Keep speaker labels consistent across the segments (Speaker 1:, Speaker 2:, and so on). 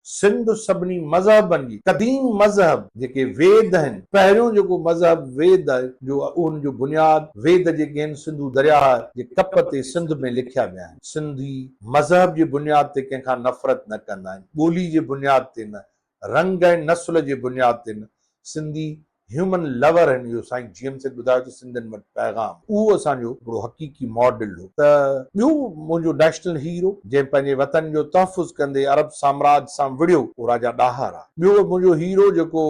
Speaker 1: سنڌ سڀني مذهبن جي قديم مذهب جيڪي ويد آهن، پهريون جيڪو مذهب ويد آهي جو ان جو بنياد ويد جيڪي آهن سنڌو درياهه جي ڪپ تي سنڌ ۾ لکيا ويا آهن. سنڌي مذهب جي بنياد تي ڪنهن کان نفرت نه ڪندا آهن، ٻولي جي بنياد تي نه، رنگ ۽ نسل جي بنياد تي نه، سنڌي هيومن لور آهن اهو سائين جي ايم سيد ٻڌايو ته سنڌين وٽ پيغام اهو اسان جو هڪڙو حقيقي ماڊل هو ته ٻيو منهنجو نيشنل هيرو جنهن پنهنجي وطن جو تحفظ ڪندي عرب سامراج سان وڙهيو اهو راجا ڏاهر آ ٻيو منهنجو هيرو جيڪو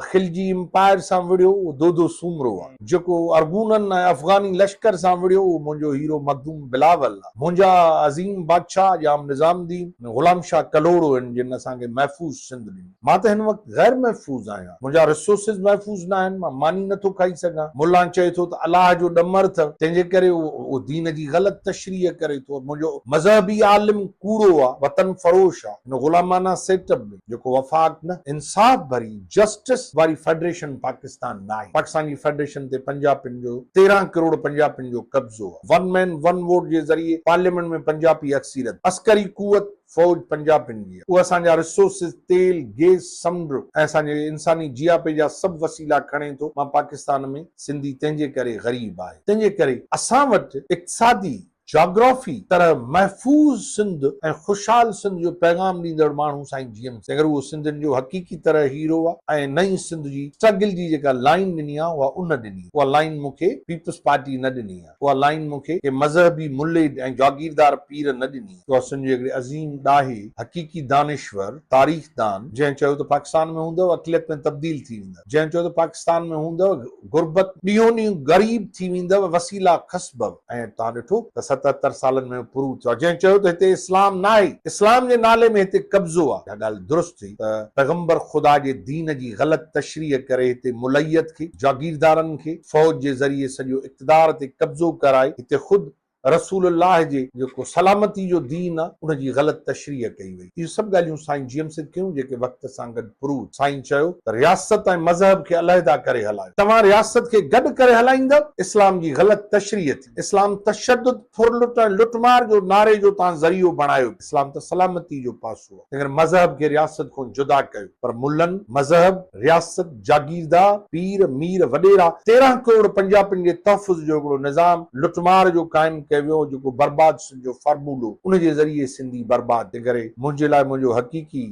Speaker 1: خلجي امپائر سان وڙهيو اهو دودو سومرو آ جيڪو ارغونن ۽ افغاني لشڪر سان وڙهيو اهو منهنجو هيرو مخدوم بلاول آ منهنجا عظيم بادشاهه ڄام نظام الدين ۽ غلام شاهه ڪلهوڙو آهن جن اسان کي محفوظ سنڌ ڏني. مان ته هن وقت غير محفوظ آهيان. منهنجا ريسورسز محفوظ نه آهن. مان ماني نه ٿو کائي سگهان. ملان چئي ٿو ته الله جو ڏمر اٿو، تنهن جي ڪري اهو دين جي غلط تشريح ڪري ٿو. منهنجو مذهبي عالم ڪوڙو آ، وطن فروش آ. هن غلامانه سيٽ اپ ۾ جيڪو وفاق نه، انصاف ڀري، جسٽس واري فيڊريشن پاڪستان ناهي. پاڪستان جي فيڊريشن تي پنجاپين جو 13 ڪروڙ پنجاپين جو قبضو آ. ون مين ون ووٽ جي ذريعي پارليامينٽ ۾ پنجاپي اڪثريت، عسڪري قوت، فوج پنجابين جي آهي. اهو اسان جا ريسورسز، تيل، گيس، سمنڊ ۽ اسان جي انساني جياپي جا سڀ وسيلا کڻي ٿو. مان پاڪستان ۾ سنڌي تنهن جي ڪري غريب آهي. تنهن جي ڪري اسان وٽ اقتصادي جاگرافي طرح محفوظ سنڌ ۽ خوشحال سنڌ جو پيغام ڏيندڙ ماڻهو سائين جي ايم سيد اهو سنڌين جو حقيقي طرح هيرو آهي ۽ نئين سنڌ جي اسٽرگل جي جيڪا لائين ڏني آهي اها ان ڏني. اها لائين مون کي پيپلز پارٽي نه ڏني آهي. اها لائين مون کي ڪي مذهبي ملي ۽ جاگيردار پير نه ڏني. اها سنڌ جي هڪڙي عظيم ڏاهي، حقيقي دانشور، تاريخدان، جنهن چيو ته پاڪستان ۾ هوندؤ اقليت ۾ تبديل ٿي ويندؤ، جنهن چيو ته پاڪستان ۾ هوندؤ غربت ڏينهون ڏينهن غريب ٿي ويندؤ، وسيلا کسبؤ ۽ توهان ڏٺو ته 77 سالن ۾ پورو ٿيو آهي، جنهن چيو ته هتي اسلام ناهي، اسلام جي نالي ۾ هتي قبضو آهي. اها ڳالهه درست هئي ته پيغمبر خدا جي دين جي غلط تشريح ڪري هتي مليت کي، جاگيردارن کي، فوج جي ذريعي سڄو اقتدار تي قبضو ڪرائي هتي خود رسول الله جي جيڪو سلامتي جو دين آ ان جي غلط تشريح ڪئي وئي. اهي سڀ ڳالهيون سائين جي ايم سيد ڪيون جيڪي وقت سان گڏ پروو. سائين چيو ته رياست ۽ مذهب کي علحده ڪري هلايو. توهان رياست کي گڏ ڪري هلائيندؤ اسلام جي غلط تشريح ٿي. اسلام تشدد، ڦرلٽ ۽ لٽمار جو نعري جو توهان ذريعو بڻايو. اسلام ته سلامتي جو پاسو آ. تنهنڪري مذهب کي رياست کان جدا ڪيو. پر ملن، مذهب، رياست، جاگيردار، پير، مير، وڏيرا، 13 ڪروڙ پنجاپين جي تحفظ جو هڪڙو نظام لٽمار جو قائم ڪيو ويو جيڪو برباد سنڌ جو فارمولو ان جي ذريعي سنڌي برباد تنهنڪري منهنجي لاء منهنجو حقيقي.